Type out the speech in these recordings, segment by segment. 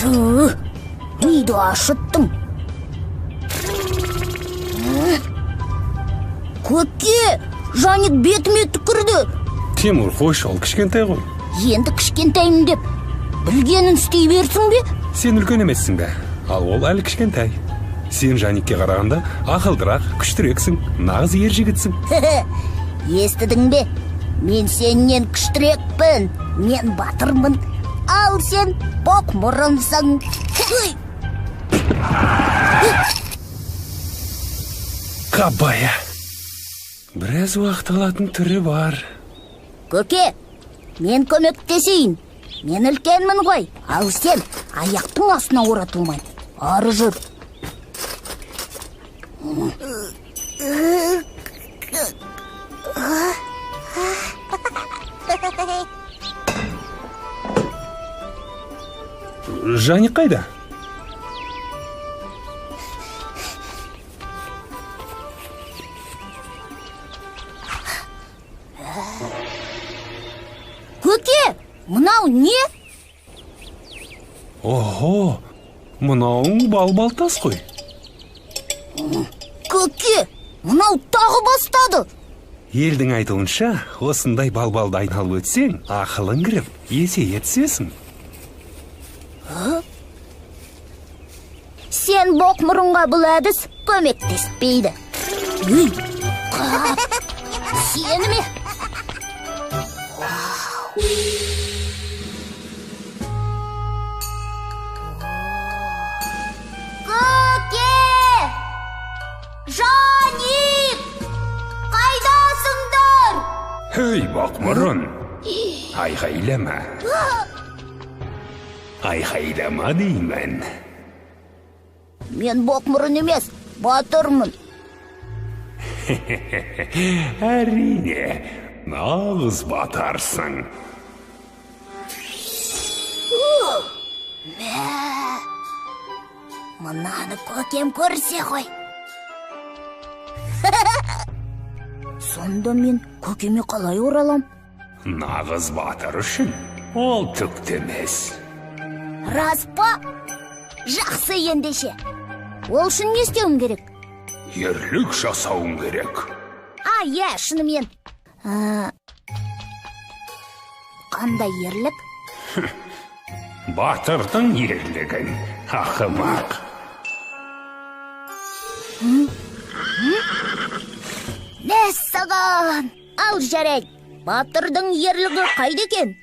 Ту, миды ашыттың. Көке, Жаник бетіме түкірді. Тимур, қойшы, ол кішкентай ғой. Енді кішкентаймын деп білгенін істей берсін бе? Сен үлкен емессің бе? Ал ол әлі кішкентай. Сен Жаникке қарағанда ақылдырақ, күштірексің, нағыз ер жігітсің. Естідің бе? Мен сенен күштірекпін, мен батырмын. Ал сен боқмұрынсың. Қабая. Біраз уақыт алатын түрі бар. Көке, мен көмектесейін. Мен үлкенмін ғой. Ал сен аяқтың астына оратылмай. Ары жүр. Жаник қайда? Көке, мынау не? Охо, мынауың балбал тас қой. Көке, мынау тағы бастады. Елдің айтуынша, осындай балбалды айналып өтсең, ақылың кіріп, есейе түсесің. Сен боқмұрынға бұл әдіс көмектеспейді. Үй, қап, сені ме? Көке! Жаник! Қайдасыңдар? Ей, боқмұрын, айғайлама. Айғайлама деймін. Мен боқмұрын емес, батырмын. Әрине, нағыз батарсың. Мә, мынаны көкем көрсе ғой. Сонда мен көкеме қалай оралам? Нағыз батыр үшін ол түкті емес. Рас па? Жақсы ендеше. Ол үшін не істеуім керек? Ерлік жасауың керек. А, иә, шынымен. Қандай ерлік? Батырдың ерлігін, ақымақ. Мәссаған! Ал жарайды, батырдың ерлігі қайда екен?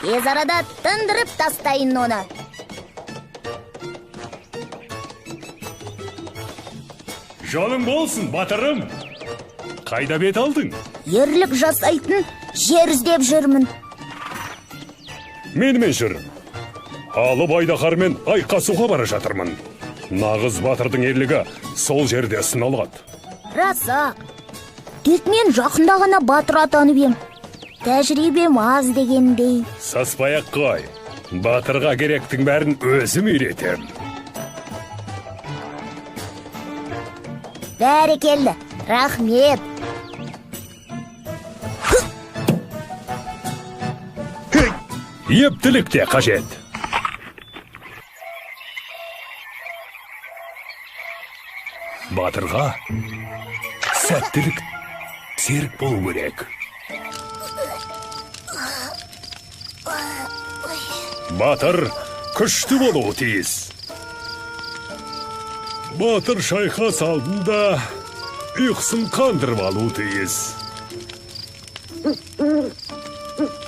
Тез арада тындырып тастайын оны. Жолың болсын, батырым. Қайда бет алдың? Ерлік жасайтын жер іздеп жүрмін. Менімен жүр. Алып айдаһармен айқасуға бара жатырмын. Нағыз батырдың ерлігі сол жерде сыналады. Рас-ақ. Тек мен жақында ғана батыр атанып ем. Тәжірибем аз дегендей. Саспай-ақ қой. Батырға керектің бәрін өзім үйретем. Бәрекелді, рахмет. Ептілік те қажет. Батырға сәттілік серік болу керек. Батыр күшті болуы тиіс. Батыр шайқас алдында ұйқысын қандырып алуы тиіс.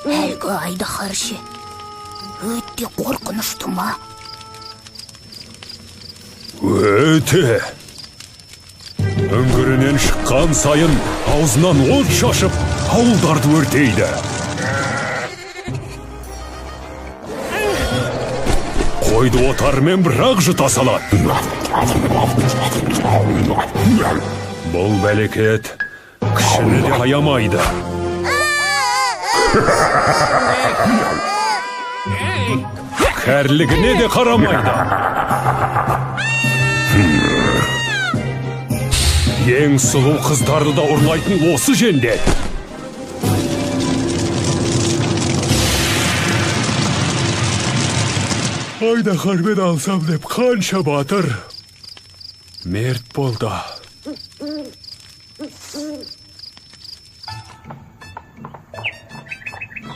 Әлгі айдаһар ше, өте қорқынышты ма? Өте. Үңгірінен шыққан сайын аузынан от шашып, ауылдарды өртейді. Қойды отарымен бірақ жұта салады. Бұл бәлекет кішіні де аямайды. Кәрілігіне де қарамайды. Ең сұлу қыздарды да ұрлайтын осы жендет. Айдаһармен алсам деп қанша батыр мерт болды.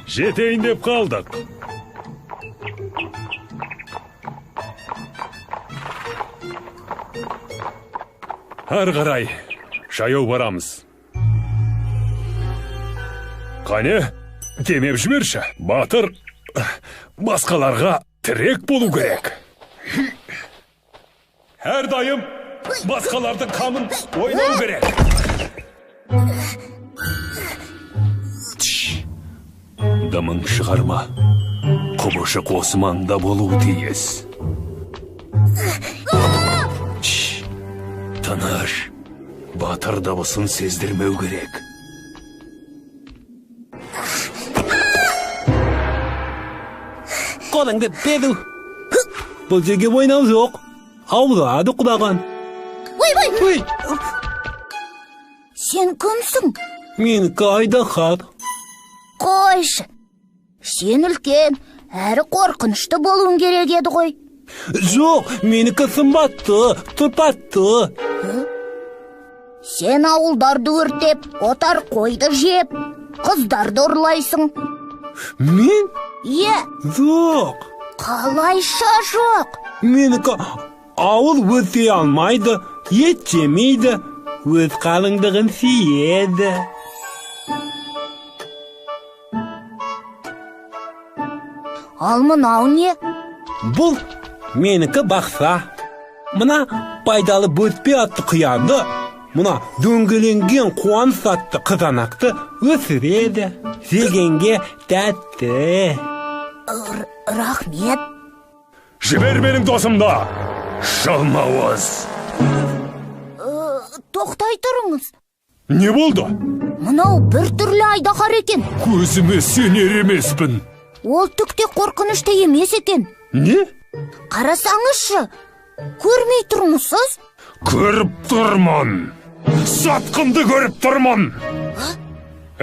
Жетейін деп қалдық. Ары қарай жаяу барамыз. Қане, демеп жіберші. Батыр басқаларға тірек болу керек. Әрдайым басқалардың қамын ойлау керек. Дымың шығарма. Құбыжық осы маңда болуы тиіс. Тыныш. Батыр дыбысын сездірмеу керек. Қолыңды беру. Бұл жерге ойнау жоқ. Ауырады құлаған. Ойбай! Ой! Сен кімсің? Менікі айдаһар. Қойшы. Сен үлкен, әрі қорқынышты болуың керек еді ғой. Жоқ, менікі сымбатты, тұрпатты. Сен ауылдарды өртеп, отар қойды жеп, қыздарды ұрлайсың. Мен? Иә. Жоқ. Қалайша жоқ? Менікі ауыл өртей алмайды, ет жемейді, өз қалыңдығын сүйеді. Ал мынау не? Бұл менікі бақса. Мына пайдалы бөртпе атты қиянды, мына дөңгеленген қуаныш атты қызанақты өсіреді. Жегенге тәтті. Рахмет. Жібер менің досымды, жалмауыз. Тоқтай тұрыңыз. Не болды? Мынау бір түрлі айдаһар екен. Көзіме сенер емеспін. Ол түк те қорқынышты емес екен. Не? Қарасаңызшы, көрмей тұрмысыз? Көріп тұрмын. Сатқынды көріп тұрмын.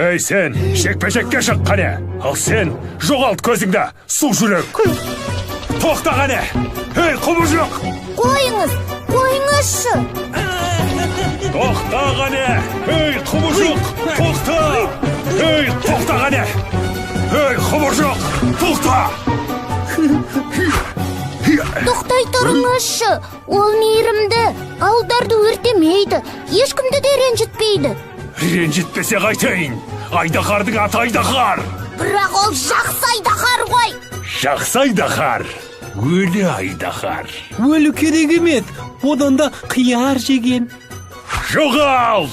Ей сен, жекпе-жекке шық қане. Ал сен, жоғалт көзіңді, су жүрек. Тоқта қане. Ей, құбыжық! Қойыңыз, қойыңызшы. Тоқта қане. Ей, құбыжық, тоқта. Ей, тоқта қане. Ей, құбыжық, тоқта. Тоқтай тұрыңызшы. Ол мейірімді, ауылдарды өртемейді, ешкімді де ренжітпейді. Ренжітпесе қайтейін. Айдаһардың аты айдаһар. Бірақ ол жақсы айдаһар ғой. Жақсы айдаһар, өлі айдаһар. Өлі керек емес, одан да қияр жеген. Жоғал!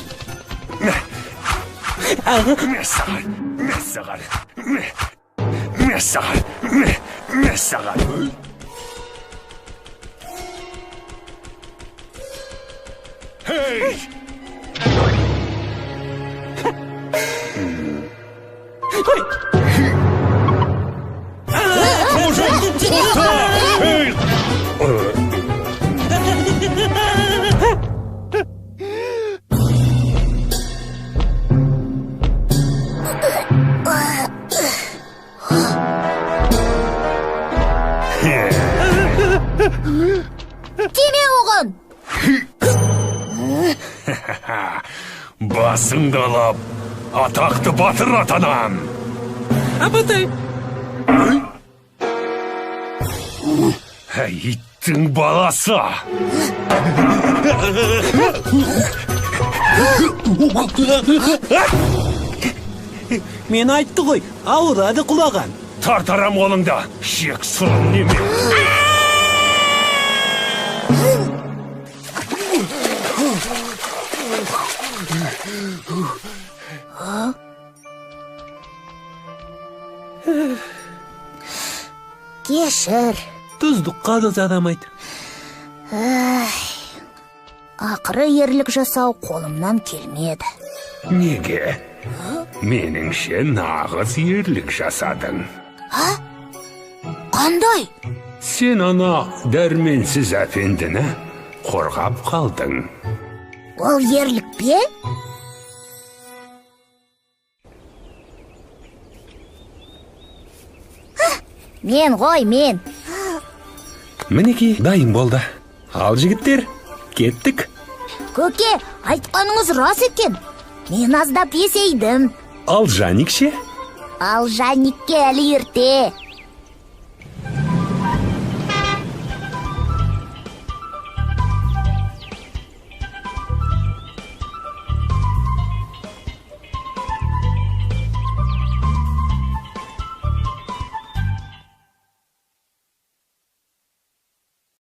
Мәссаған, мәссаған, мәссаған, мәссаған. Hey! Тоқта! Ей! Тиме оған! Басыңды алып, атақты батыр атанам. Апатай! Иттің баласы! Мен айтты ғой, ауырады құлаған. Тартарам қолыңды, жек сұрын неме. Кешір. Тұздыққа да жарамайды. Ақыры ерлік жасау қолымнан келмеді. Неге? Меніңше нағыз ерлік жасадың. Қандай? Сен ана дәрменсіз әпендіні қорғап қалдың. Ол ерлік пе? Мен ғой, мен. Мінекей, дайын болды. Ал, жігіттер, кеттік. Көке, айтқаныңыз рас екен. Мен аздап есейдім. Ал Жаник ше? Ал Жаникке әлі ерте.